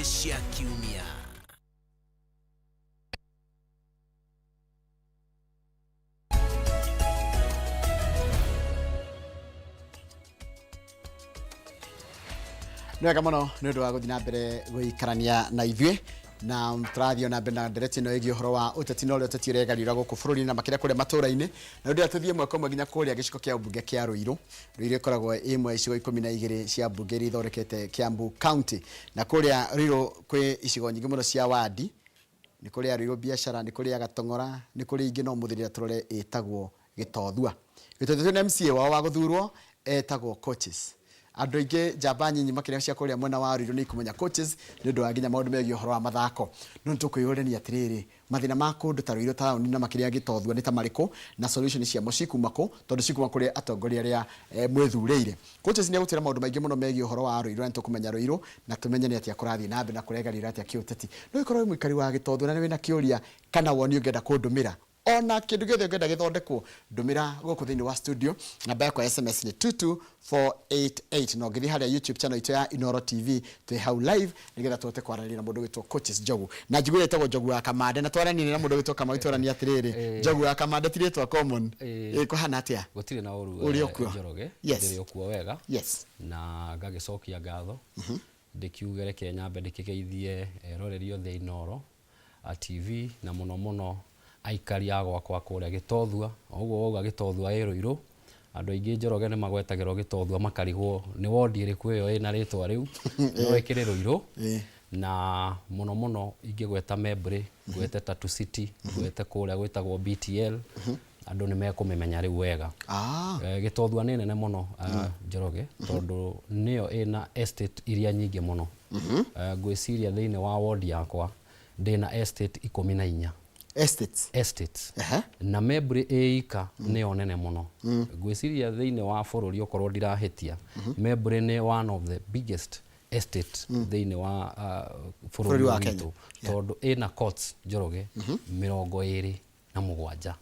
Ibindi cia Kiumia. Nĩ wega mũno nĩ ũndũ wa gũthiĩ na mbere gũikarania na ithuĩ, na tũrathiĩ na mbere na ndereti ĩno ĩgiĩ ũhoro wa ũteti na ũrĩa ũteti ũregariũra gũkũ bũrũri-inĩ na makĩria kũrĩa matũũra-inĩ. Na ũndũ tũthiĩ ĩmwe kwa ĩmwe nginya kũrĩa gĩcigo kĩa ũmbunge kĩa Ruiru. Ruiru ĩkoragwo ĩ ĩmwe ya icigo 12 cia mbunge iria ithondekete Kiambu County. Na kũrĩa Ruiru kwĩ icigo nyingĩ mũno cia wandi, nĩ kũrĩ ya Ruiru Biashara, nĩ kũrĩ ya Gatong'ora, nĩ kũrĩ ingĩ, no ũmũthĩ rĩrĩa tũrore ĩtagwo Gĩtothua. Gĩtothua twĩna MCA wao wa gũthurwo etagwo Coaches. Andũ aingĩ njamba nyinyi makĩria cia kũrĩa mwena wa Ruiru nĩ ikũmenya Coaches nĩ ũndũ wa nginya maũndũ megiĩ ũhoro wa mathako. No nĩ tũkwĩyũrania atĩrĩrĩ, mathĩna ma kũndũ ta Ruiru taũni na makĩria Gĩtothua nĩ ta marĩkũ na solution ciamo cikuma kũ, tondũ cikuma kũrĩ atongoria arĩa mwĩthurĩire. Coaches nĩ egũtwĩra maũndũ maingĩ mũno megiĩ ũhoro wa Ruiru na nĩ tũkũmenya Ruiru na tũmenye nĩ atĩa kũrathiĩ na mbere na kũregarĩra atĩa kĩũteti. No ũkorwo wĩ mũikari wa Gĩtothua na nĩ wĩna kĩũria kana woni ũngĩenda kũndũmĩra, ona kĩndũ gĩothe ũngĩenda gĩthondekwo, ndũmĩra gũkũ thĩinĩ wa studio. Namba yakwa ya SMS nĩ 22488, na ũngĩthiĩ harĩa YouTube channel itũ ya Inooro TV twĩ hau live nĩgetha tũhote kwaranĩria na mũndũ ũgwĩtwo Coaches Njogu. Na njiguĩre ĩtagwo Njogu wa Kamande, na twaranĩria na mũndũ ũgwĩtwo Kamau twarania atĩrĩrĩ, Njogu wa Kamande ti rĩtwa common. Ĩ kũhana atĩa? Gũtirĩ na ũru. Ũrĩ o kuo? Njoroge. Yes. Ndĩrĩ o kuo wega. Yes. Na ngagĩcokia ngatho, ndĩkiuge reke nyambe ndĩkĩgeithie eroreri othe a Inooro TV, na mũno mũno aikari a gwakwa kũrĩa Gĩtothua. O ũguo wauga Gĩtothua ĩ Rũirũ, andũ aingĩ Njoroge nĩ magwetagĩrwo Gĩtothua makarigwo nĩ wondi ĩrĩkũ ĩyo ĩna rĩtwa rĩu, no ĩkĩrĩ Rũirũ. Na mũno mũno ingĩgweta Membley, ngwete Tatu City, ngwete kũrĩa gwĩtagwo BTL, andũ nĩ mekũmĩmenya rĩu wega. Gĩtothua nĩ nene mũno, Njoroge, tondũ nĩyo ĩna estate iria nyingĩ mũno. Ngwĩciria thĩinĩ wa ward yakwa ndĩna estate 14. Estates? Estates. Na Membley ĩ ika nĩyo nene mũno. Ngwĩciria thĩinĩ wa bũrũri, okorwo ndirahĩtia, Membley nĩ one of the biggest estate thĩinĩ wa bũrũri bũrũri wa witũ Kenya. Tondũ ĩna courts, Njoroge, 27. 27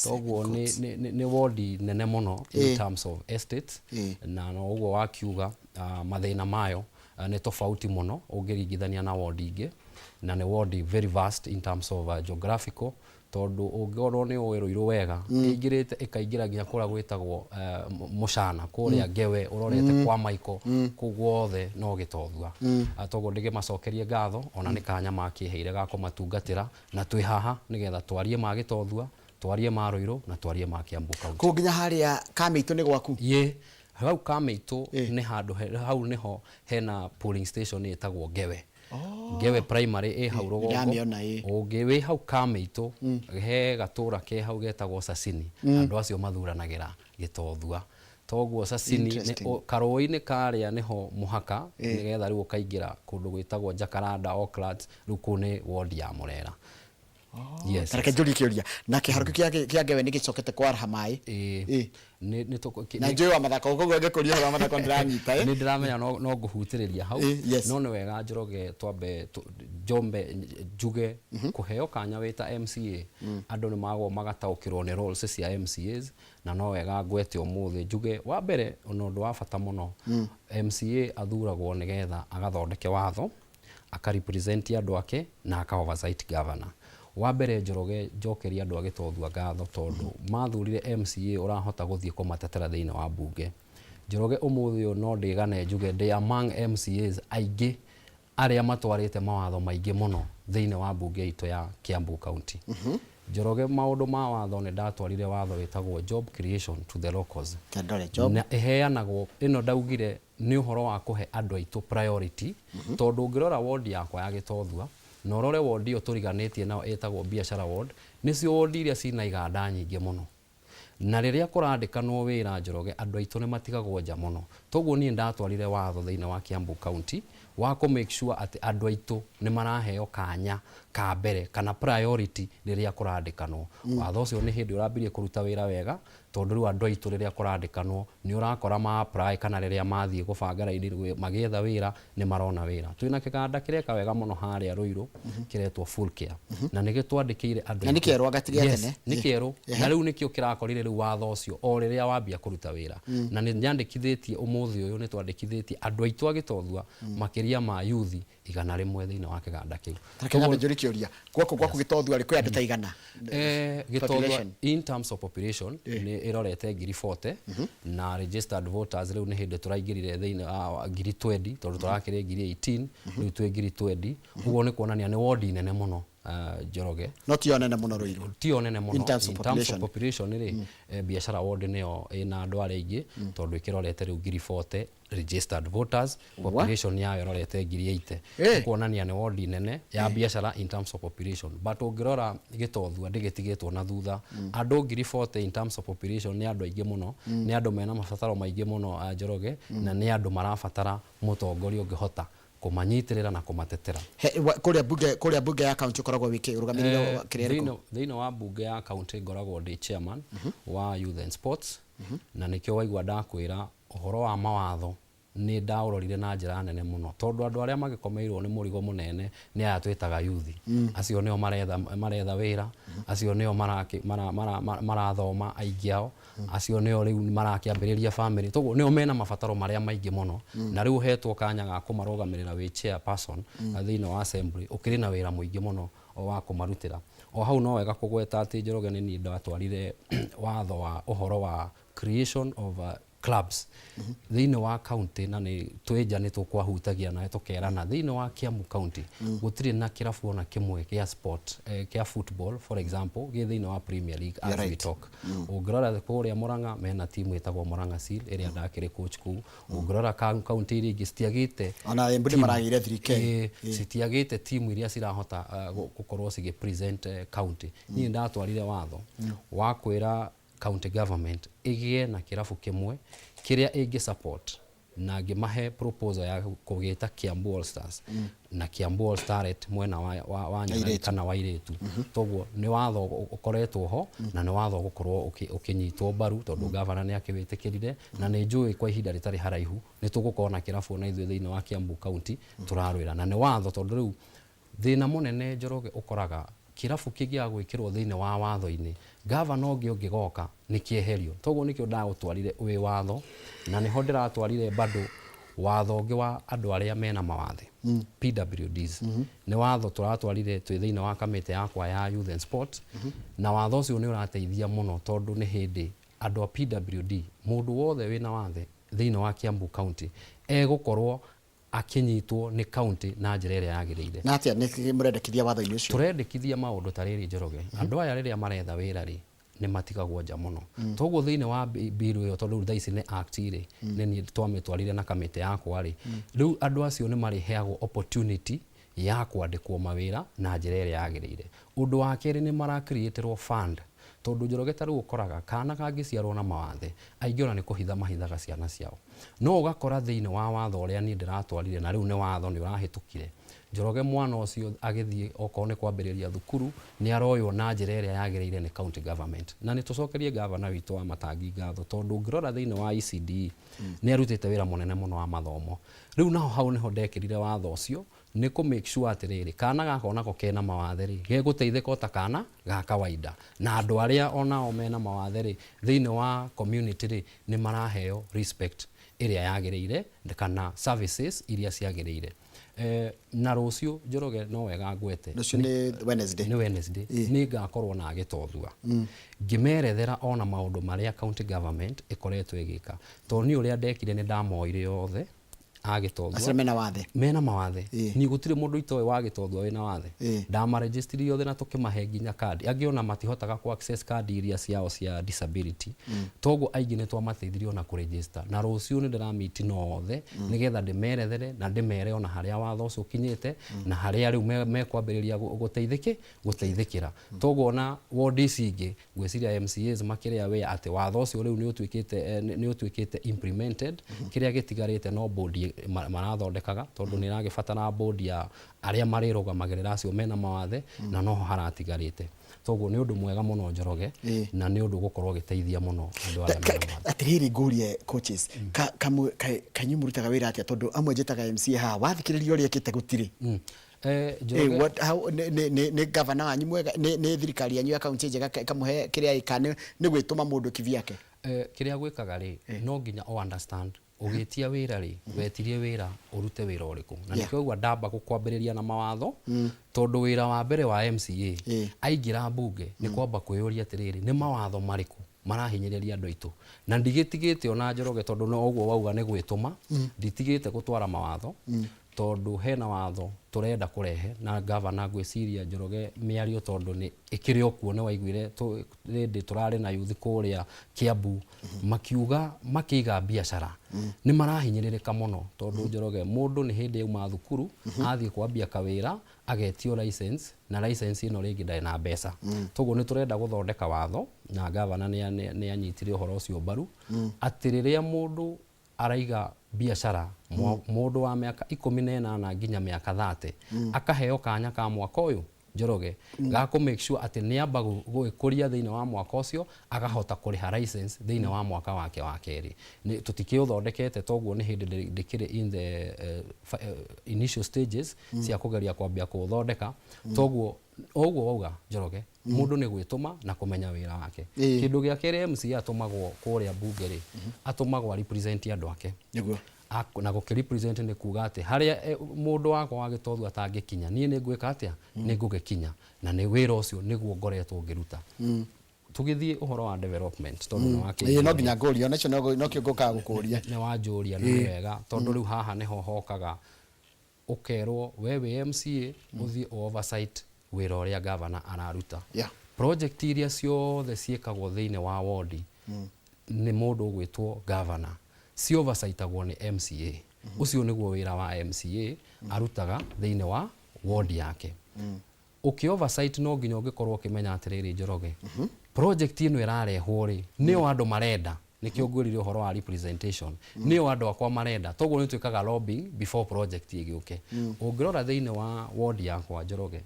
Toguo nĩ courts. nĩ wondi nene mũno in terms of estates. Na no ũguo wakiuga, mathĩna mayo nĩ tofauti mũno ũngĩringithania na wondi ingĩ, na nĩ wondi very vast in terms of geographical, tondũ ũngĩkorwo nĩ ũĩ Rũirũ wega, ĩingĩrĩte ĩkaingĩra nginya kũrĩa gwĩtagwo Mũcana, kũrĩa Ngewe, ũrorete kwa Maiko, kũu guothe no Gĩtothua. Toguo ndĩgĩmacokerie ngatho ona nĩ kanya makĩheire ga kũmatungatĩra, na twĩ haha nĩgetha twarie ma Gĩtothua, twarie ma Rũirũ, na twarie ma Kiambu County. Kũu nginya harĩa Kamĩitũ nĩ gwaku? Ĩĩ, hau Kamĩitũ nĩ handũ, hau nĩho hena polling station ĩtagwo Ngewe. Ngewe Primary ĩ hau rũgongo. Nĩndamĩona, ĩ. Ũngĩ wĩ hau Kamĩitũ, he gatũra ke hau getagwo Sasini. Andũ acio mathuranagĩra Gĩtothua. Toguo Sasini nĩ Interesting. karũĩ-inĩ karĩa nĩho mũhaka, nĩgetha rĩu ũkaingĩra kũndũ gwĩtagwo Jacaranda, Oaklands, rĩu kũu nĩ ward ya Mũrera. Yes. Ta reke njũrie kĩũria, na kĩharo kĩu kĩa Ngewe nĩ gĩcokete kwaraha maĩ? Ĩĩ. Ĩ. Nĩ Na njũĩ wa mathako, koguo ngĩkũria ũhoro wa mathako ndĩranyita, ĩ. Nĩ ndĩramenya no ngũhutĩrĩria hau. Ĩ, yes. No nĩ wega Njoroge twambe njombe njuge kũheo kanya wĩ ta MCA, andũ nĩ magwo magataũkĩrwo nĩ roles cia MCAs, na no wega ngwete ũmũthĩ njuge wa mbere, ona ũndũ wa bata mũno, MCA athuragwo nĩgetha agathondeke watho, aka represent andũ ake na aka oversight governor. Wa mbere Njoroge, njokerie andũ a Gĩtothua ngatho tondũ mathurire MCA ũrahota gũthiĩ kũmatetera thĩinĩ wa mbunge. Njoroge, ũmũthĩ ũyũ no ndĩgane njuge ndĩ among MCAs aingĩ arĩa matwarĩte mawatho maingĩ mũno thĩinĩ wa mbunge itũ ya Kiambu County. Njoroge, maũndũ ma watho, nĩ ndatwarire watho wĩtagwo job creation to the locals. Ndore job. Na ĩheanagwo ĩno ndaugire nĩ ũhoro wa kũhe andũ aitũ priority, tondũ ũngĩrora ward yakwa ya Gĩtothua na ũrore ward ĩyo tũriganĩtie nayo ĩtagwo Biashara ward, nĩcio ward iria cina iganda nyingĩ mũno. Na rĩrĩa kũrandĩkanwo wĩra, Njoroge, andũ aitũ nĩ matigagwo nja mũno. Toguo niĩ ndatwarire watho thĩinĩ wa Kiambu County wa kũ make sure atĩ andũ aitũ nĩ maraheo kanya ka mbere kana priority rĩrĩa kũrandĩkanwo. Watho ũcio nĩ hĩndĩ ũrambirie kũruta wĩra wega, tondũ rĩu andũ aitũ rĩrĩa kũrandĩkanwo nĩ ũrakora ma apply, kana rĩrĩa mathiĩ gũbanga raini magĩetha wĩra nĩ marona wĩra. Twĩna kĩganda kĩreka wega mũno harĩa Rũirũ kĩretwo Full Care, na nĩ gĩtwandĩkĩire andũ Na nĩ aingĩ. kĩerũ anga ti gĩa Yes, tene? nĩ kĩerũ, na rĩu nĩkĩo kĩrakorire rĩu watho ũcio o rĩrĩa wambia kũruta wĩra, na nĩ nyandĩkithĩtie ũmũthĩ ũyũ, nĩ twandĩkithĩtie andũ aitũ a Gĩtothua makĩria ma yuthi. 100 thĩinĩ wa kĩganda kĩu. Reke nyambe njũrie kĩũria, gwaku gwaku Gĩtothua rĩ, kwĩ andũ ta igana? Gĩtothua Population. In terms of population nĩ ĩrorete 40,000, na registered voters rĩu nĩ hĩndĩ tũraingĩrire thĩinĩ wa 20,000, tondũ tũrakĩrĩ 18,000, rĩu twĩ 20,000. Ũguo nĩ kuonania nĩ wondi nene mũno, Njoroge. No tiyo nene mũno Ruiru? Tiyo nene mũno. In terms of In terms population. Of population rĩ, biacara ward nĩyo ĩna andũ arĩa aingĩ, tondũ ĩkĩrorete rĩu 40,000 registered voters, population yayo ĩrorete 80,000. Kuonania nĩ wondi nene ya biacara in terms of population, but ũngĩrora Gĩtothua ndĩgĩtigĩtwo na thutha. Andũ 40,000 in terms of population nĩ andũ aingĩ mũno, nĩ andũ mena mabataro maingĩ mũno, Njoroge, na nĩ andũ marabatara mũtongoria ũngĩhota kũmanyitĩrĩra na kũmatetera. Kũrĩa bunge ya county ũkoragwo wĩkĩ, ũrũgamĩrĩire kĩrĩa ĩrĩkũ? Thĩinĩ wa bunge ya county ngoragwo ndĩ chairman wa youth and sports, na nĩkĩo waigua ndakwĩra ũhoro wa mawatho nĩ ndaũrorire na njĩra nene mũno, tondũ andũ arĩa magĩkomeirwo nĩ mũrigo mũnene nĩ aya twĩtaga youth. Acio nĩo maretha wĩra, acio nĩo marathoma aingĩ ao, acio nĩo rĩu marakĩambĩrĩria family, toguo nĩo mena mabataro marĩa maingĩ mũno. Na rĩu ũhetwo kanya ga kũmarũgamĩrĩra wĩ chairperson thĩinĩ wa assembly, ũkĩrĩ na wĩra mũingĩ mũno wa kũmarutĩra. O hau no wega kũgweta atĩ, Njoroge, nĩ niĩ ndatwarire watho wa ũhoro wa creation of clubs thĩinĩ wa county, na nĩ twĩnja nĩ tũkwahutagia nawe tũkerana thĩinĩ wa Kiambu County gũtirĩ na kĩrabu ona kĩmwe gĩa sport, kĩa football for example, gĩ thĩinĩ wa Premier League as we talk. Ũngĩrora kũrĩa Murang'a mena timu ĩtagwo Murang'a Seal ĩrĩa ndakĩrĩ coach kũu. Ũngĩrora county iria ingĩ citiagĩte Ona Embu nĩ timu. Maragĩire 3K. Citiagĩte timu iria cirahota gũkorwo cigĩ present county. Niĩ ndatwarire watho wa kwĩra county government ĩgĩe na kĩrabu kĩmwe kĩrĩa ĩngĩ support, na ngĩmahe proposal ya kũgĩta Kiambu All Stars na Kiambu All Starlet mwena wa nyanari Airĩtu. Kana wa airĩtu. Toguo nĩ watho ũkoretwo ho, na nĩ watho ũgũkorwo ũkĩnyitwo mbaru, tondũ gavana nĩ akĩwĩtĩkĩrire, na nĩ njũĩ kwa ihinda rĩtarĩ haraihu nĩ tũgũkorwo na kĩrabu ona ithuĩ thĩinĩ wa Kiambu County tũrarwĩra. Na nĩ watho, tondũ rĩu thĩna mũnene, Njoroge, ũkoraga kĩrabu kĩngĩaga gwĩkĩrwo thĩinĩ wa watho-inĩ, gavana ũngĩ ũngĩgoka nĩ kĩeherio. Toguo nĩkĩo ndagũtwarire wĩ watho, na nĩho ndĩratwarire bado watho ũngĩ wa andũ arĩa mena mawathe, PWDs. Nĩ watho tũratwarire twĩ thĩinĩ wa kamĩtĩ yakwa ya youth and sport, na watho ũcio nĩ ũrateithia mũno, tondũ nĩ hĩndĩ andũ a PWD, mũndũ wothe wĩna wathe thĩinĩ wa Kiambu County egũkorwo akinyitwo nĩ county na njĩra ĩrĩa yagĩrĩire. Na atĩa nĩ mũrendekithia watho-inĩ ũcio? Tũrendekithia maũndũ ta rĩrĩ, Njoroge. Andũ aya rĩrĩa maretha wĩra rĩ, nĩ matigagwo nja mũno. Toguo thĩinĩ wa bill ĩyo, tondũ rĩu thaa ici nĩ act rĩ, nĩ niĩ twamĩtwarire na kamĩtĩ yakwa rĩ, rĩu andũ acio nĩ marĩheagwo opportunity ya kwandĩkwo mawĩra na njĩra ĩrĩa yagĩrĩire. Ũndũ wa kerĩ, nĩ maracreaterwo fund, tondũ, Njoroge, ta rĩu ũkoraga kana kangĩciarwo na mawathe, aingĩ ona nĩ kũhitha mahithaga ciana ciao. No ũgakora thĩinĩ wa watho ũrĩa niĩ ndĩratwarire, na rĩu nĩ watho nĩ ũrahĩtũkire, Njoroge, mwana ũcio agĩthiĩ okorwo nĩ kwambĩrĩria thukuru nĩ aroywo na njĩra ĩrĩa yagĩrĩire nĩ county government. Na nĩ tũcokerie gavana witũ wa Matangi ngatho, tondũ ũngĩrora thĩinĩ wa ECDE nĩ arutĩte wĩra mũnene mũno wa mathomo. Rĩu naho hau nĩho ndekĩrire watho ũcio, nĩ kũ make sure atĩrĩrĩ, kana gaka onako kena mawathe rĩ, gegũteithĩka o ta kana ga kawaida, na andũ arĩa onao mena mawathe rĩ thĩinĩ wa community rĩ, nĩ maraheo respect ĩrĩa yagĩrĩire kana services iria ciagĩrĩire. Na rũciũ, Njoroge, no wega ngwete. Rũciũ nĩ Wednesday. Nĩ Wednesday. Nĩ ngakorwo na Gĩtothua ngĩmerethera ona maũndũ marĩa county government ĩkoretwo ĩgĩka, tondũ niĩ ũrĩa ndekire nĩ ndamoire othe a Gĩtothua acio mena wathe. Mena mawathe. Niĩ gũtirĩ mũndũ itoĩ wa Gĩtothua wĩna wathe. Ndamaregistiri othe na tũkĩmahe nginya kandi. Angĩ ona matihotaga ku access kandi iria ciao cia disability, toguo aingĩ nĩ twamateithirie ona kũregister. Na rũciũ nĩ ndĩramiti na othe nĩgetha ndĩmerethere na ndĩmere ona harĩa watho ũcio ũkinyĩte na harĩa rĩu mekwambĩrĩria gũteithĩkĩra. Toguo ona ward ici ingĩ, ngwĩciria MCAs makĩrĩa wĩa atĩ watho ũcio rĩu nĩ ũtuĩkĩte nĩ ũtuĩkĩte implemented. Kĩrĩa gĩtigarĩte no board marathondekaga, tondũ nĩ ĩragĩbatara board ya arĩa marĩrũgamagĩrĩra acio mena mawathe, na noho haratigarĩte. Toguo nĩ ũndũ mwega mũno, Njoroge, na nĩ ũndũ ũgũkorwo ũgĩteithia mũno andũ arĩa mena mawathe. Atirĩrĩ, ngũrie coaches, kanyu mũrutaga wĩra atĩa? Tondũ amwe njĩtaga MCA haha, wathikĩrĩria ũrĩa ĩkĩte gũtirĩ. Njoroge, Nĩ gavana wanyu mwega, nĩ thirikari yanyu ya kaunti njega ĩkamũhe kĩrĩa ĩka, nĩ gwĩtũma mũndũ kivyake? Kĩrĩa gwĩkaga rĩ, no nginya o understand Ũgĩtia wĩra rĩ, wetirie wĩra ũrute wĩra ũrĩkũ? Na nĩkĩo ũguo ndamba gũkwambĩrĩria na mawatho, tondũ wĩra wa mbere wa MCA aingĩra mbunge nĩ kwamba kwĩyũria atĩrĩrĩ, nĩ mawatho marĩkũ marahinyĩrĩria andũ aitũ? Na ndigĩtigĩte ona, Njoroge, tondũ no ũguo wauga nĩ gwĩtũma, nditigĩte gũtwara mawatho, tondũ hena watho tũrenda kũrehe na gavana. Ngwĩciria, Njoroge, mĩario tondũ nĩ ĩkĩrĩ o kuo, nĩ waiguire rĩndĩ tũrarĩ na yuthi kũrĩa Kiambu makiuga makĩiga biacara nĩ marahinyĩrĩrĩka mũno, tondũ, Njoroge, mũndũ nĩ hĩndĩ auma thukuru athiĩ kwambia kawĩra agetio license, na license ĩno rĩngĩ ndarĩ na mbeca. Toguo nĩ tũrenda gũthondeka watho, na gavana nĩ anyitire ũhoro ũcio mbaru, atĩ rĩrĩa mũndũ araiga biacara, mũndũ wa mĩaka 18 nginya mĩaka 30 akaheo kanya ka mwaka ũyũ, Njoroge, ga kũ make sure atĩ nĩ amba gũgĩkũria thĩinĩ wa mwaka ũcio, akahota kũrĩha license thĩinĩ wa mwaka wake wa kerĩ. Tũtikĩũthondekete, toguo nĩ hĩndĩ ndĩkĩrĩ in the initial stages cia kũgeria kwambia kũũthondeka. Toguo ũguo wauga, Njoroge, mũndũ nĩ gwĩtũma na kũmenya wĩra wake. Kĩndũ gĩa kerĩ, MCA atũmagwo kũrĩa mbunge rĩ, atũmagwo a represent andũ ake. Na gũkĩ represent nĩ kuga atĩ harĩa mũndũ wakwa wa Gĩtothu atangĩkinya, niĩ nĩ ngwĩka atĩa? Nĩ ngũgĩkinya. Na nĩ wĩra ũcio nĩguo ngoretwo ngĩruta. Tũgĩthiĩ ũhoro wa development, tondũ nĩ wakĩnjũria. No nginya ngũrie ona icio, nokĩo ngũkaga gũkũria. Nĩ wanjũria na nĩ wega, tondũ rĩu haha nĩho hokaga ũkerwo we wĩ MCA ũthiĩ ũ oversight wĩra ũrĩa gavana araruta. Project iria ciothe ciĩkagwo thĩinĩ wa wodi nĩ mũndũ ũgwĩtwo gavana ci oversightagwo nĩ MCA. Ũcio nĩguo wĩra wa MCA arutaga thĩinĩ wa wodi yake. Ũkĩ oversight no nginya ũngĩkorwo ũkĩmenya atĩrĩrĩ, Njoroge, project ĩno ĩrarehwo rĩ, nĩyo andũ marenda. Nĩkĩo ngwĩrire ũhoro wa representation, nĩyo andũ akwa marenda. Toguo nĩ twĩkaga lobbying before project ĩgĩũke. Ũngĩrora thĩinĩ wa ward yakwa, Njoroge,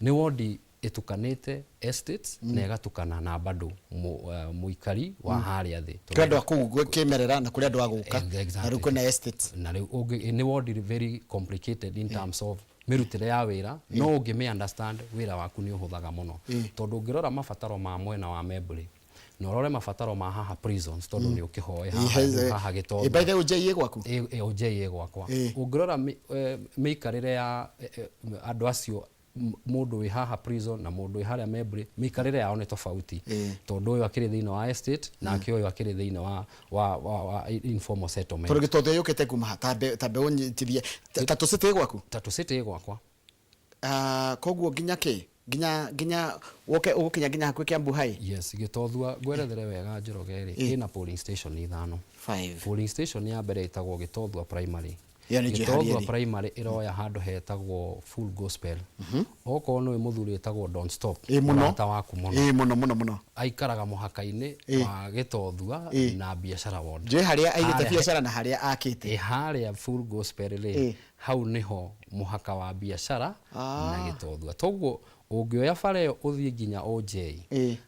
nĩ ward ĩtukanĩte estates na ĩgatukana na bado mũikari wa harĩa thĩ. Kũrĩ andũ a kũu kĩmerera na kũrĩ andũ a gũka. Exactly. Na rĩu kwĩna estates. Na rĩu nĩ ward very complicated in terms of mĩrutĩre ya wĩra, no ũngĩmĩ understand wĩra waku nĩ ũhũthaga mũno, tondũ ũngĩrora mabataro ma mwena wa Membry na ũrore mabataro ma haha prisons, tondũ nĩ ũkĩhoe haha, rĩu haha Gĩtotho. By the way, J gwakũ? Ĩ gwakwa. Ũngĩrora mĩikarĩre ya andũ acio, mũndũ wĩ haha prison na mũndũ wĩ harĩa Membry, mĩikarĩre yao nĩ tofauti, tondũ ũyũ akĩrĩ thĩinĩ wa estate nake ũyũ akĩrĩ thĩinĩ wa informal settlement. Tondũ Gĩtotho yũkĩte kuma ha? Ta mbeũ nyitithie ta tũcĩtĩ gwaku. Tatu City gwakwa. Ah, koguo nginya kĩ nginya woke ũgũkinya nginya hakuhĩ Kiambu High. Yes, Gĩtothua, ngwerethere wega, Njoroge, rĩ, ĩna polling station ithano. Five. Polling station ya mbere ĩtagwo Gĩtothua Primary. Ĩyo nĩ njũĩ harĩa Gĩtothua ĩrĩ. Primary ĩroya handũ hetagwo Full Gospel. Okorwo nĩũĩ mũthuri wĩtagwo Don't Stop, Ĩ mũno. mũrata waku mũno, Ĩ mũno mũno mũno. Aikaraga mũhaka-inĩ wa Gĩtothua na Biashara ward. Njũĩ harĩa aigĩte biacara na harĩa akĩte. Ĩ harĩa Full Gospel rĩ, hau nĩho mũhaka wa Biashara na Gĩtothua. Toguo ũngĩoya bara ĩyo ũthiĩ nginya OJ,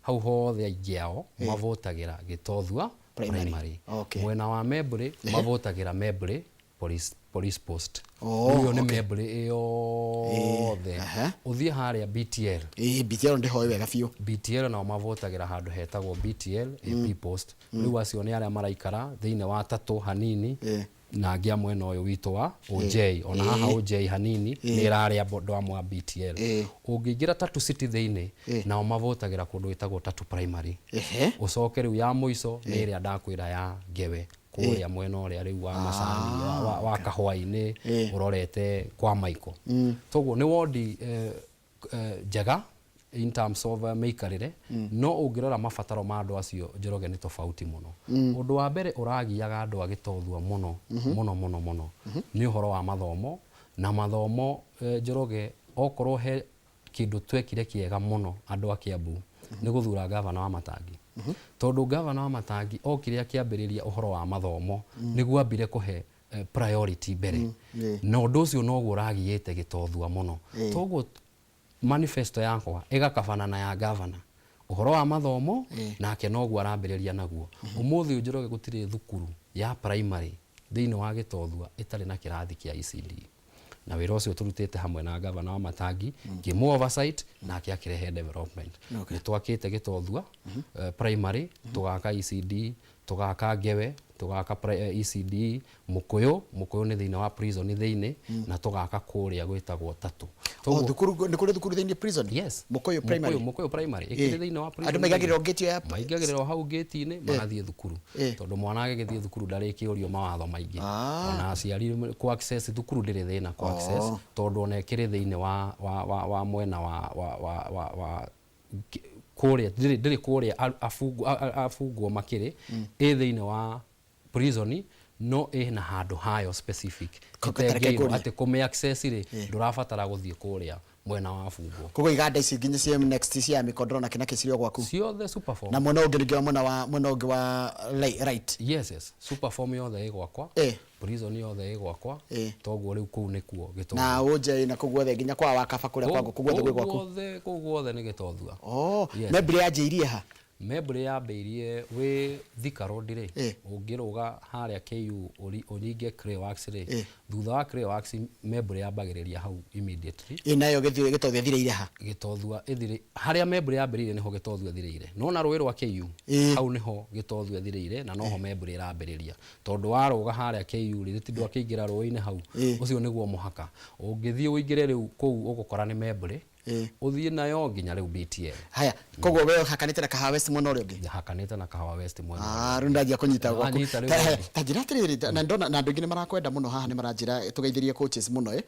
hau hothe aingĩ ao mavotagĩra Gĩtothua Primary. Primary. Okay. Mwena wa Membry mavotagĩra Membry police post. Oh, Rĩu ĩyo nĩ okay. Membry ĩyothe. Ũthiĩ harĩa BTL. Ĩ BTL ndĩhoĩ wega biũ. BTL nao mavotagĩra handũ hetagwo BTL AP post. Rĩu acio nĩ arĩa maraikara thĩinĩ wa Tatũ hanini na angĩ a mwena ũyũ witũ wa OJ. Ona haha OJ hanini nĩ ĩrarĩa andũ amwe a BTL. Ũngĩingĩra Tatu City thĩinĩ, nao mavotagĩra kũndũ gwĩtagwo Tatu Primary. Ũcoke rĩu ya mũico nĩ ĩrĩa ndakwĩra ya Ngewe, kũrĩa mwena ũrĩa rĩu wa macani wa kahũa-inĩ, ũrorete kwa Maiko. Toguo nĩ wondi njega in terms of mĩikarĩre, no ũngĩrora mabataro ma andũ acio, Njoroge, nĩ tofauti mũno. Ũndũ wa mbere ũragiaga andũ a Gĩtothua mũno mũno mũno mũno nĩ ũhoro wa mathomo. Na mathomo, Njoroge, okorwo he kĩndũ twekire kĩega mũno andũ a Kiambu nĩ gũthura gavana wa Matangi, tondũ gavana wa Matangi okire akĩambĩrĩria ũhoro wa mathomo nĩguo ambire kũhe priority mbere, na ũndũ ũcio noguo ũragiĩte Gĩtothua mũno. Toguo manifesto yakwa ĩgakabana na ya gavana ũhoro wa mathomo, nake noguo arambĩrĩria naguo. Ũmũthĩ ũyũ, Njoroge, gũtirĩ thukuru ya primary thĩinĩ wa Gĩtothua ĩtarĩ na kĩrathi kĩa ECD, na wĩra ũcio tũrutĩte hamwe na gavana wa Matangi ngĩmũ oversight, nake akĩrehe development. Nĩ twakĩte Gĩtothua primary, tũgaka ECD. Tũgaka Ngewe, tũgaka ECD Mũkũyũ. Mũkũyũ nĩ thĩinĩ wa prison thĩinĩ, na tũgaka kũrĩa gwĩtagwo Tatu. O thukuru, nĩ kũrĩ thukuru thĩinĩ prison? Yes. Mũkũyũ Primary. Mũkũyũ Primary ĩkĩrĩ thĩinĩ wa prison. Andũ maingagĩrĩra o gate ĩyo ya Maingagĩrĩra o hau gate-inĩ, magathiĩ thukuru, tondũ mwana agĩgĩthiĩ thukuru ndarĩkĩũrio mawatho maingĩ. Ona aciari kũ access thukuru ndĩrĩ thĩna kũ access, tondũ ona ĩkĩrĩ thĩinĩ wa mwena wa kũrĩa, ndĩrĩ kũrĩa abungwo makĩrĩ ĩ thĩinĩ wa prison, no ĩna handũ hayo specific. Tareke ĩtengĩirwo ngũrie. Atĩ kũmĩ access rĩ, ndũrabatara gũthiĩ kũrĩa mwena wa bungwo. Koguo iganda ici nginya cia next cia mikondoro na kĩna kĩcirĩ o gwaku? Ciothe, Superform. Na mwena ũngĩ ningĩ wa mwena ũngĩ wa right? Yes, Superform yothe ĩ gwakwa. Prison yothe ĩ gwakwa. Toguo rĩu kũu nĩkuo Gĩtothua. Na ũnje na kũu guothe nginya kwa Wakaba kũrĩa kwangu, kũu guothe gwĩ gwaku? Guothe, kũu guothe nĩ Gĩtothua. Oh. Yes. Membri yanjĩirie ha? Membri yambĩirie wĩ Thika Road rĩ, ũngĩrũga harĩa KU ũringe Clayworks rĩ, thutha wa Clayworks Membri yambagĩrĩria hau immediately. Ĩ nayo Gĩtothua ĩthirĩire ha? Gĩtothua ĩthirĩ harĩa Membri yambĩrĩirie, nĩho Gĩtothua ĩthirĩire. Nona rũĩ rwa KU, hau nĩho Gĩtothua ĩthirĩire na noho Membri ĩrambĩrĩria, tondũ warũga harĩa KU rĩ, ti ndwakĩingĩra rũĩ-inĩ hau, ũcio nĩguo mũhaka. Ũngĩthiĩ ũingĩre rĩu kũu ũgũkora nĩ Membri, ũthiĩ nayo nginya rĩu BTL. Haya, koguo we ũhakanĩte na Kahawa West mwena ũrĩa ũngĩ? Hakanĩte na Kahawa West mwena. Ah, rĩu ndanjia kũnyita gwaku. Wanyita rĩu. Haya, ta njĩra atĩrĩrĩ, na ndona na andũ aingĩ nĩ marakwenda mũno haha, nĩ maranjĩra tũgeithĩrie coaches mũno ĩ.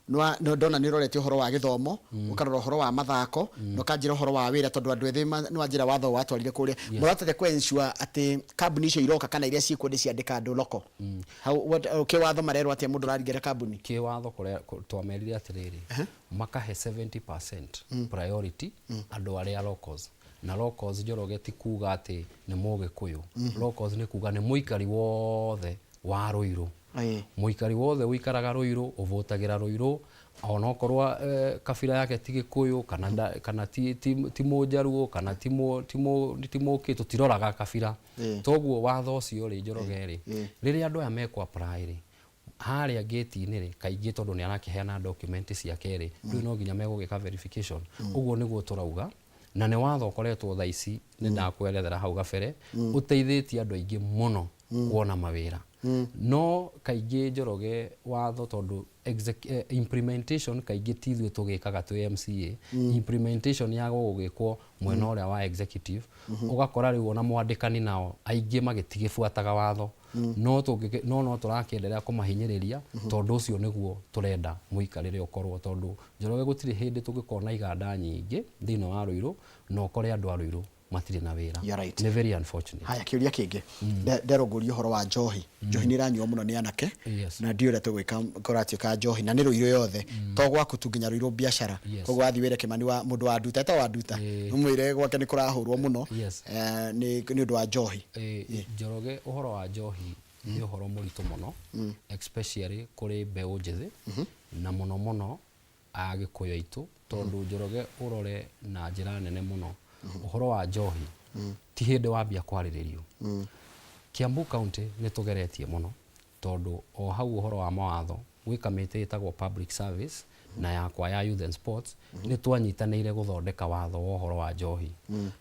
Nĩ ndona nĩ ũrorete ũhoro wa gĩthomo, ũkarora ũhoro wa mathako, na ũkanjĩra ũhoro wa wĩra, tondũ andũ ethĩ nĩ wanjĩra watho watwarire kũrĩa. Mũratete kũ ensure atĩ kambuni icio iroka kana iria ciĩkuo nĩ ciandĩka andũ local. How, what, kĩwatho marerwo atĩa mũndũ ũraringĩra kambuni? Kĩwatho kũrĩa twamerire atĩrĩrĩ, makahe 70% priority andũ arĩa locals. Na locals, Njoroge, ti kuga atĩ nĩ Mũgĩkũyũ. Locals nĩ kuga nĩ mũikari wothe wa Rũirũ. Mũikari wothe ũikaraga Rũirũ, ũvũtagĩra Rũirũ, onokorwo kabira yake ti Gĩkũyũ kana, kana ti Mũnjaruo kana ti Mũkĩ, tũtiroraga kabira. Toguo watho ũcio rĩ, Njoroge rĩ, rĩrĩa andũ aya mekũ apply rĩ, harĩa gate-inĩ rĩ, kaingĩ tondũ nĩ arakĩheana document ciake rĩ, rĩu no nginya megũgĩka verification. Ũguo nĩguo tũrauga, na nĩ watho ũkoretwo thaa ici, nĩ ndakwerethera hau gabere, ũteithĩtie andũ aingĩ mũno kuona mawĩra. No kaingĩ, Njoroge, watho tondũ implementation kaingĩ ti ithuĩ tũgĩkaga twĩ MCA, implementation ya gũgĩkwo mwena ũrĩa wa executive, ũgakora rĩu ona mwandĩkani nao aingĩ magĩtigĩbuataga watho. No tũrakĩenderea kũmahinyĩrĩria, tondũ ũcio nĩguo tũrenda mũikarĩre ũkorwo, tondũ, Njoroge, gũtirĩ hĩndĩ tũngĩkorwo na iganda nyingĩ thĩinĩ wa Rũirũ na ũkore andũ a Rũirũ matirĩ na wĩra. You're right. Nĩ very unfortunate. Haya, kĩũria kĩngĩ. Nderũngũria ũhoro wa njohi. Njohi nĩ ĩranyuo mũno nĩ anake, na ndiũĩ ũrĩa tũgwĩka kũratuĩka njohi na nĩ Rũirũ yothe, to gwaku tu, nginya Rũirũ biacara. Koguo wathiĩ wĩre Kĩmani wa mũndũ wa nduta, etagwo wa nduta, ũmwĩre gwake nĩ kũrahũrwo mũno nĩ ũndũ wa njohi. Njoroge, ũhoro wa njohi nĩ ũhoro mũritũ mũno, especially kũrĩ mbeũ njĩthĩ, na mũno mũno Agĩkũyũ aitũ, tondũ, Njoroge, ũrore na njĩra nene mũno, ũhoro wa njohi ti hĩndĩ wambia kwarĩrĩrio. Kiambu County nĩ tũgeretie mũno, tondũ o hau ũhoro wa mawatho gwĩ kamĩtĩ ĩtagwo public service na yakwa ya youth and sports, nĩ twanyitanĩire gũthondeka watho wa ũhoro wa njohi.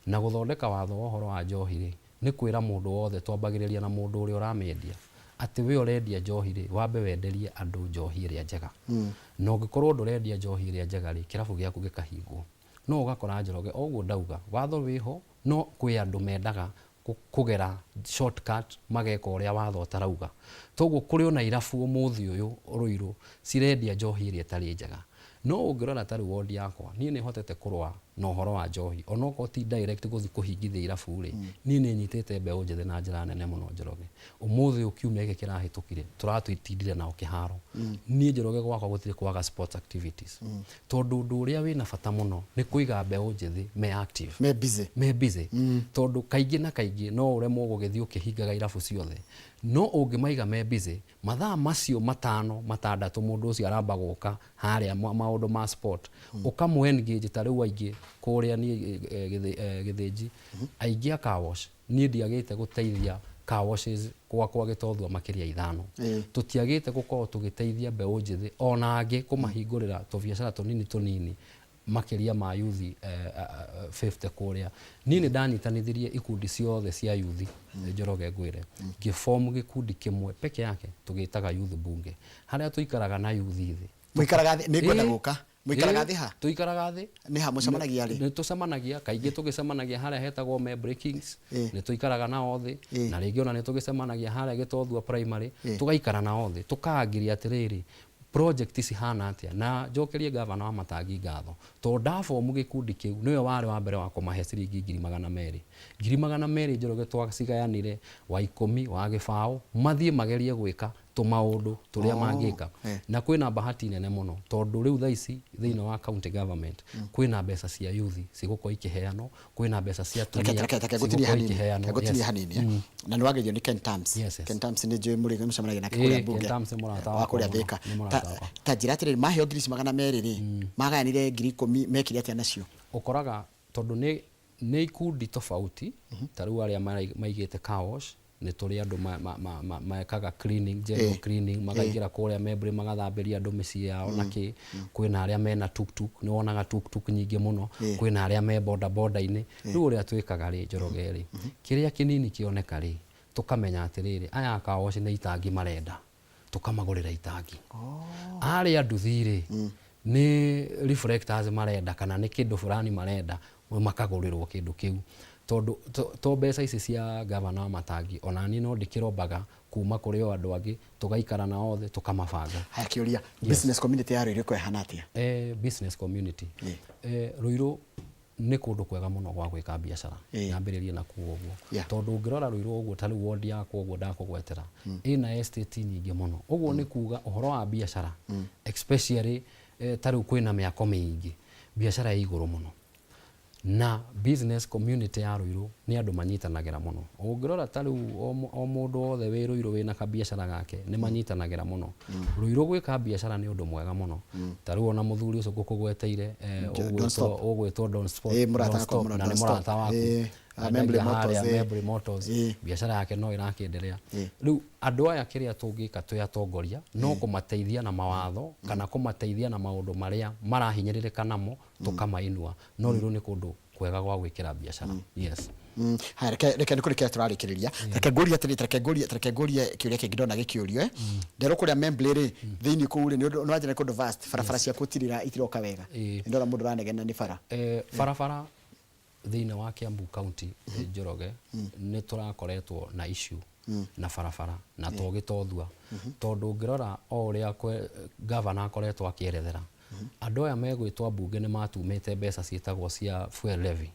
Na gũthondeka watho wa ũhoro wa njohi rĩ, nĩ kwĩra mũndũ wothe, twambagĩrĩria na mũndũ ũrĩa ũramĩendia, atĩ we ũrendia njohi rĩ, wambe wenderie andũ njohi ĩrĩa njega, na ũngĩkorwo ndũrendia njohi ĩrĩa njega rĩ, kĩrabu gĩaku gĩkahingwo. No ũgakora, Njoroge, o ũguo ndauga, watho wĩho, no kwĩ andũ mendaga kũgera shortcut, mageka ũrĩa watho ũtarauga. Toguo kũrĩ ona irabu ũmũthĩ ũyũ Rũirũ cirendia njohi ĩrĩa ĩtarĩ njega. No ũngĩrora ta rĩu ward yakwa, niĩ nĩ hotete kũrũa na ũhoro wa njohi, onokorwo ti direct gũthiĩ kũhingithia irabu rĩ, niĩ nĩ nyitĩte mbeũ njĩthĩ na njĩra nene mũno. Njoroge, ũmũthĩ ũyũ, kiumia gĩkĩ kĩrahĩtũkire, tũratwĩtindire nao kĩharo. Niĩ, Njoroge, gwakwa gũtirĩ kwaga sports activities, tondũ ũndũ ũrĩa wĩna bata mũno nĩ kũiga mbeũ njĩthĩ me active, me busy. Me busy, tondũ kaingĩ na kaingĩ no ũremwo gũgĩthiĩ ũkĩhingaga irabu ciothe, no ũngĩmaiga me busy mathaa macio 5, 6, mũndũ ũcio aramba gũka harĩa maũndũ ma sport, ũkamũ engage. Ta rĩu aingĩ kũrĩa niĩ Gĩthĩnji, aingĩ a car wash, niĩ ndiagĩte gũteithia car washes gwakwa Gĩtothua makĩria 5. Tũtiagĩte gũkorwo tũgĩteithia mbeũ njĩthĩ ona angĩ kũmahingũrĩra tũbiacara tũnini tũnini. Makĩria ma yuthi 50 kũrĩa. Niĩ nĩ ndanyitanithirie ikundi ciothe cia yuthi, Njoroge, ngwĩre ngĩform gĩkundi kĩmwe peke yake tũgĩtaga youth bunge, harĩa tũikaraga na yuthi thĩ. Mũikaraga thĩ? Nĩ ngwenda gũka. Mũikaraga thĩ ha? Tũikaraga thĩ. Nĩ ha mũcemanagia rĩ? Nĩ tũcemanagia kaingĩ, tũgĩcemanagia harĩa hetagwo Membley Kings. Nĩ tũikaraga nao thĩ, na rĩngĩ ona nĩ tũgĩcemanagia harĩa Gĩtothua Primary. Tũgaikara nao thĩ, tũkaangiria atĩrĩrĩ, project cihana atĩa. Na njokerie gavana wa Matangi ngatho, tondũ ndabomu gĩkundi kĩu, nĩwe warĩ wa mbere wa kũmahe ciringi 200,000. 200,000, Njoroge, twacigayanire wa 10, wa 20, mathiĩ magerie gwĩka tũmaũndũ tũrĩa mangĩka. Na kwĩna bahati nene mũno, tondũ rĩu thaa ici thĩinĩ wa county government kwĩna mbeca cia youth cigũkorwo ikĩheanwo, kwĩna mbeca cia reke atumia reke ngũtinie cigũkorwo hanini. ikĩheanwo. Reke ngũtinie hanini, eh. Na nĩ wagerio nĩ Ken Tams. Yes. Ken Tams nĩ njũĩ mũrĩ mũcemanagia nake Ĩĩ, kũrĩa Ken mbunge Tams nĩ mũrata wa wakwa kũrĩa mũno, Thika. nĩ mũrata Ta wakwa. ta njĩra atĩrĩrĩ, maheo ngiri ici 200 rĩ, magayanire 10,000, mekire atĩa nacio? Ũkoraga tondũ nĩ ikundi tofauti, ta rĩu arĩa maigĩte car wash, nĩ tũrĩ andũ mekaga cleaning, general cleaning, makaingĩra kũrĩa Membley magathambĩria andũ mĩciĩ yao na kĩ. Kwĩna arĩa mena tuktuk, nĩ wonaga tuktuk nyingĩ mũno. Kwĩna arĩa me boda boda-inĩ. Rĩu ũrĩa twĩkaga rĩ, Njoroge rĩ, kĩrĩa kĩnini kĩoneka rĩ, tũkamenya atĩrĩrĩ, aya a car wash nĩ itangi marenda, tũkamagũrĩra itangi. Arĩa nduthi rĩ, nĩ reflectors marenda kana nĩ kĩndũ fulani marenda, makagũrĩrwo kĩndũ kĩu, tondũ to mbeca ici cia gavana wa Matangi, ona niĩ no ndĩkĩrombaga kuma kũrĩ o andũ angĩ, tũgaikara nao othe tũkamabanga. Haya, kĩũria, business community ya Ruiru ĩhana atĩa? Business community Ruiru nĩ kũndũ kwega mũno gwa gwĩka biacara. Nyambĩrĩrie na kuo ũguo, tondũ ũngĩrora Ruiru ũguo, ta rĩu ward yakwa ũguo ndakũgwetera, ĩna estate nyingĩ mũno. Ũguo nĩ kuga ũhoro wa biacara, especially ta rĩu kwĩna mĩako mĩingĩ, biacara ĩ igũrũ mũno. Na business community ya Ruiru nĩ andũ manyitanagĩra mũno. Ũngĩrora ta rĩu o mũndũ wothe wĩ Ruiru wĩna kabiacara gake, nĩ manyitanagĩra mũno. Ruiru gwĩka biacara nĩ ũndũ mwega mũno. Ta rĩu ona mũthuri ũcio ngũkũgweteire, Don ũgwĩtwo Stop. ũgwĩtwo Don Stop, Mũrata Don wakwa Stop, mũno, na Don nĩ Stop. mũrata waku. Membley Endagia Motors, harĩa Membley Motors, biacara yake no ĩrakĩendelea. Rĩu andũ aya, kĩrĩa tũngĩka twĩ atongoria no kũmateithia na mawatho kana kũmateithia na maũndũ marĩa marahinyĩrĩrĩka namo, tũkamainua. No rĩu nĩ kũndũ kwega gwa gwĩkĩra biacara, yes. Haya, reke nĩ kũrĩkia tũrarĩkĩrĩria. Reke ngũrie atĩrĩ, reke ngũrie kĩũria kĩngĩ ndona gĩkĩũrio, eh. Nderwo kũrĩa Membley rĩ, thĩinĩ kũu rĩ, nĩ ũndũ nĩ wanjĩra nĩ kũndũ vast, barabara ciakuo itiroka wega. Nĩ ndona mũndũ ũranegena nĩ bara. Barabara thĩinĩ wa Kiambu County, Njoroge, nĩ tũrakoretwo na issue na barabara na to Gĩtothua, tondũ ũngĩrora o ũrĩa gavana akoretwo akĩerethera andũ aya megwĩtwo mbunge, nĩ matumĩte mbeca ciĩtagwo cia fuel levy,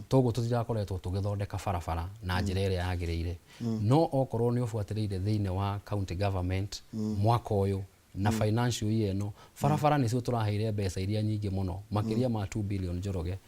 toguo tũtirakoretwo tũgĩthondeka barabara na njĩra ĩrĩa yagĩrĩire. No okorwo nĩ ũbuatĩrĩire thĩinĩ wa county government mwaka ũyũ na financial year ĩno, barabara nĩcio tũraheire mbeca iria nyingĩ mũno, makĩria ma 2 billion, Njoroge.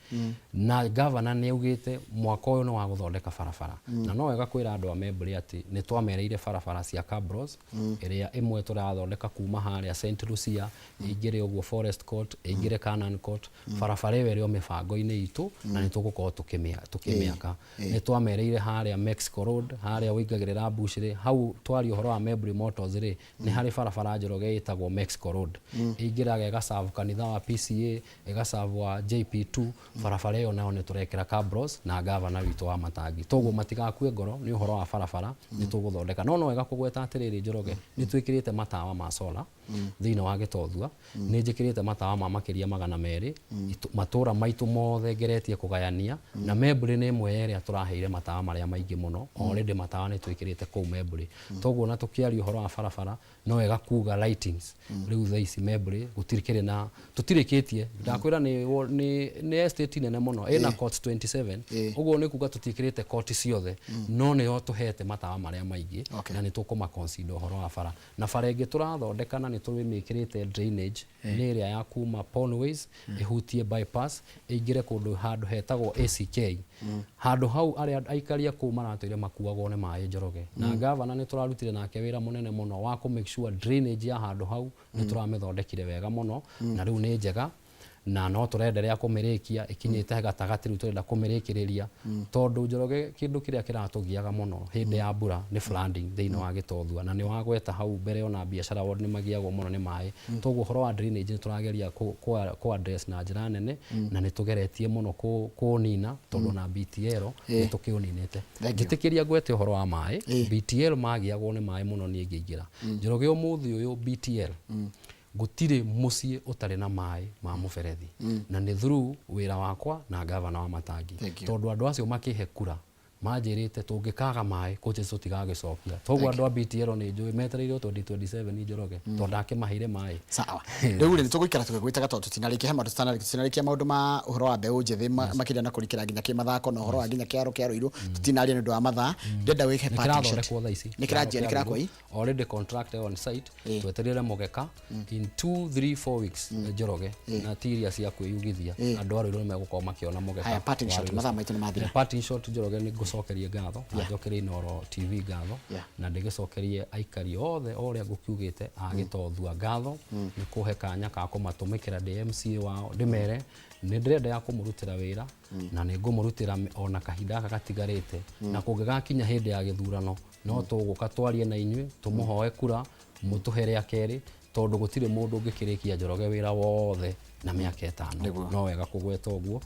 Na gavana nĩ augĩte mwaka ũyũ nĩ wa gũthondeka barabara. Na no wega kwĩra andũ a Membley atĩ nĩ twamereire barabara cia cabros, ĩrĩa ĩmwe tũrathondeka kuma harĩa St Lucia ĩingĩre ũguo Forest Court, ĩingĩre Canaan Court. Barabara ĩyo ĩrĩ o mĩbango-inĩ itũ na nĩ tũgũkorwo tũkĩmĩaka. Nĩ twamereire harĩa Mexico Road, harĩa ũingagĩrĩra Bush rĩ, hau twaria ũhoro wa Membley Motors rĩ, nĩ harĩ barabara, Njoroge, ĩtagwo Mexico Road, ĩingĩraga ĩgacabu kanitha wa PCA, ĩgacabu wa JP2. Barabara ĩyo nayo nĩ tũrekĩra cabros na gavana witũ wa Matangi, toguo matigakue ngoro nĩ ũhoro wa barabara, nĩ tũgũthondeka. No no wega kũgweta atĩrĩrĩ, Njoroge, nĩ twĩkĩrĩte matawa ma solar thĩinĩ wa Gĩtothua. Nĩ njĩkĩrĩte matawa ma makĩria 200 matũra maitũ mothe ngeretie kũgayania, na Membley nĩ ĩmwe ya ĩrĩa tũraheire matawa marĩa maingĩ mũno. Already matawa nĩ twĩkĩrĩte kũu Membley. Toguo na tũkĩaria ũhoro wa barabara, no wega kuga lightings rĩu thaa ici Membley gũtirĩ kĩrĩ na tũtirĩkĩtie. Ndakwĩra nĩ estate nene mũno, ĩna court 27. Ũguo nĩ kuga tũtiĩkĩrĩte court ciothe, no nĩyo tũhete matawa marĩa maingĩ. Na nĩ tũkũma consider ũhoro wa bara. Na bara ĩngĩ tũrathondeka na nĩ tũmĩkĩrĩte drainage nĩ ĩrĩa ya kuma Ponways ĩhutie bypass, ĩingĩre kũndũ handũ hetagwo ACK. Handũ hau arĩa aikari a kũu maratũire makuagwo nĩ maĩ, Njoroge. Na gavana nĩ tũrarutire nake wĩra mũnene mũno wa kũ make sure drainage ya handũ hau nĩ tũramĩthondekire wega mũno, na rĩu nĩ njega. Na no tũrenderea kũmĩrĩkia, ĩkinyĩte gatagatĩ rĩu tũrenda kũmĩrĩkĩrĩria, tondũ Njoroge kĩndũ kĩrĩa kĩratũgiaga mũno hĩndĩ ya mbura nĩ flooding thĩinĩ wa Gĩtothua, na nĩ wagweta hau mbere ona biacara ward nĩ magiagwo mũno nĩ maĩ. Toguo ũhoro wa drainage nĩ tũrageria kũ address na njĩra nene, na nĩ tũgeretie mũno kũũnina, tondũ ona BTL nĩ tũkĩũninĩte. Thank you. Njĩtĩkĩria ngwete ũhoro wa maĩ. BTL magiagwo nĩ maĩ mũno niĩ ngĩingĩra. Njoroge ũmũthĩ ũyũ BTL gũtirĩ mũciĩ ũtarĩ na maĩ ma mũberethi, na nĩ through wĩra wakwa na gavana wa Matangi. Thank you. Tondũ andũ acio makĩhe kura manjĩrĩte tũngĩkaga maĩ coaches tũtigagĩcokia. Toguo andũ a BTL nĩ njũĩ metereire o 2027 Njoroge, tondũ ndakĩmaheire maĩ. Sawa, rĩu rĩ nĩ tũgũikara tũgĩgwĩtaga tondũ tũtinarĩkia he maũndũ tũtinarĩkia maũndũ ma ũhoro wa mbeũ njĩthĩ makĩria na kũrikĩra nginya kĩmathako na ũhoro wa nginya kĩaro kĩa Ruiru tũtinaria nĩ ũndũ wa mathaa. Ndĩrenda wĩhe nĩ parting shot. Kĩrathondekwo thaa ici. Nĩ kĩranjia, nĩ kĩrakwo ĩ? Already contract on site. Twetereire mũgeka in 2 3 4 weeks, Njoroge, na ti iria cia kwĩyugithia, andũ a Ruiru nĩ megũkorwo makĩona mũgeka Haya, parting wa shot, Ruiru. Mathaa maitũ nĩ mathira. Parting shot, Njoroge, nĩ ngũcokerie ngatho na njokerie Inooro TV ngatho, na ndĩgĩcokerie aikari othe o ũrĩa ngũkiugĩte a Gĩtothua ngatho nĩ kũhe kanya ka kũmatũmĩkĩra ndĩ MCA wao, ndĩmere nĩ ndĩrenda ya kũmũrutĩra wĩra na nĩ ngũmũrutĩra ona kahinda gaka gatigarĩte, na kũngĩgakinya hĩndĩ ya gĩthurano no tũgũka twarie na inyuĩ tũmũhoe kura mũtũhe rĩa kerĩ, tondũ gũtirĩ mũndũ ũngĩkĩrĩkia Njoroge wĩra wothe na mĩaka 5. No wega kũgweta ũguo,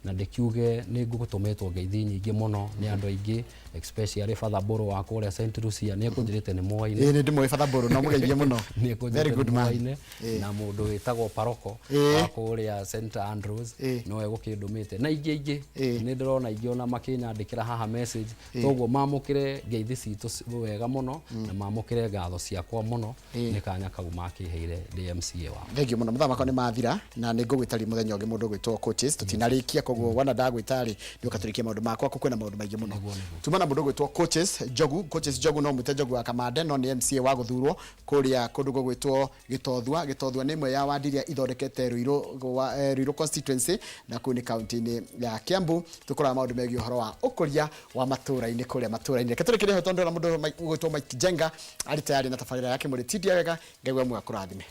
na ndĩkiuge nĩ ngũtũmĩtwo ngeithi nyingĩ mũno nĩ andũ aingĩ, especially Father Mbũrũ wa kũrĩa St Lucia, nĩ ekũnjĩrĩte nĩ moaine. Ĩĩ, nĩ ndĩmũĩ Father Mbũrũ, no mũgeithie mũno. Nĩ Very ekũnjĩrĩte good nĩ man. moaine na mũndũ wĩtagwo paroko wa kũrĩa St Andrews nowe gũkĩndũmĩte na ingĩ ingĩ. Nĩ ndĩrona ingĩ ona makĩnyandĩkĩra haha message, toguo mamũkĩre ngeithi citũ wega mũno na mamũkĩre ngatho ciakwa mũno nĩ kanya kau makĩheire ndĩ MCA wao. Thank you mũno, mathaa makwa nĩ mathira na nĩ ngũgwĩta rĩ mũthenya ũngĩ mũndũ ũgwĩtwo coaches tũtinarĩkia, koguo wona ndagwĩta rĩ nĩ ũka tũrĩkie maũndũ makwa kwĩna maũndũ maingĩ mũno. Tuma na mũndũ ũgwĩtwo coaches Njogu. Coaches Njogu no mwĩte Njogu wa Kamande, no nĩ MCA wa gũthurwo kũrĩa kũndũ gũgwĩtwo Gĩtothua. Gĩtothua nĩ ĩmwe ya wandi iria ithondekete Ruiru constituency, na kũu nĩ kaunti-inĩ ya Kiambu. Tũkoraga maũndũ megiĩ ũhoro wa ũkũria wa matũra-inĩ kũrĩa matũra-inĩ. Reke tũrĩkĩrie hau tondũ ndĩrona mũndũ ũgwĩtwo Mike Jenga arĩ tayari na tabarĩra yake. Mũrĩ tindia wega, Ngai wa muoyo akũrathime.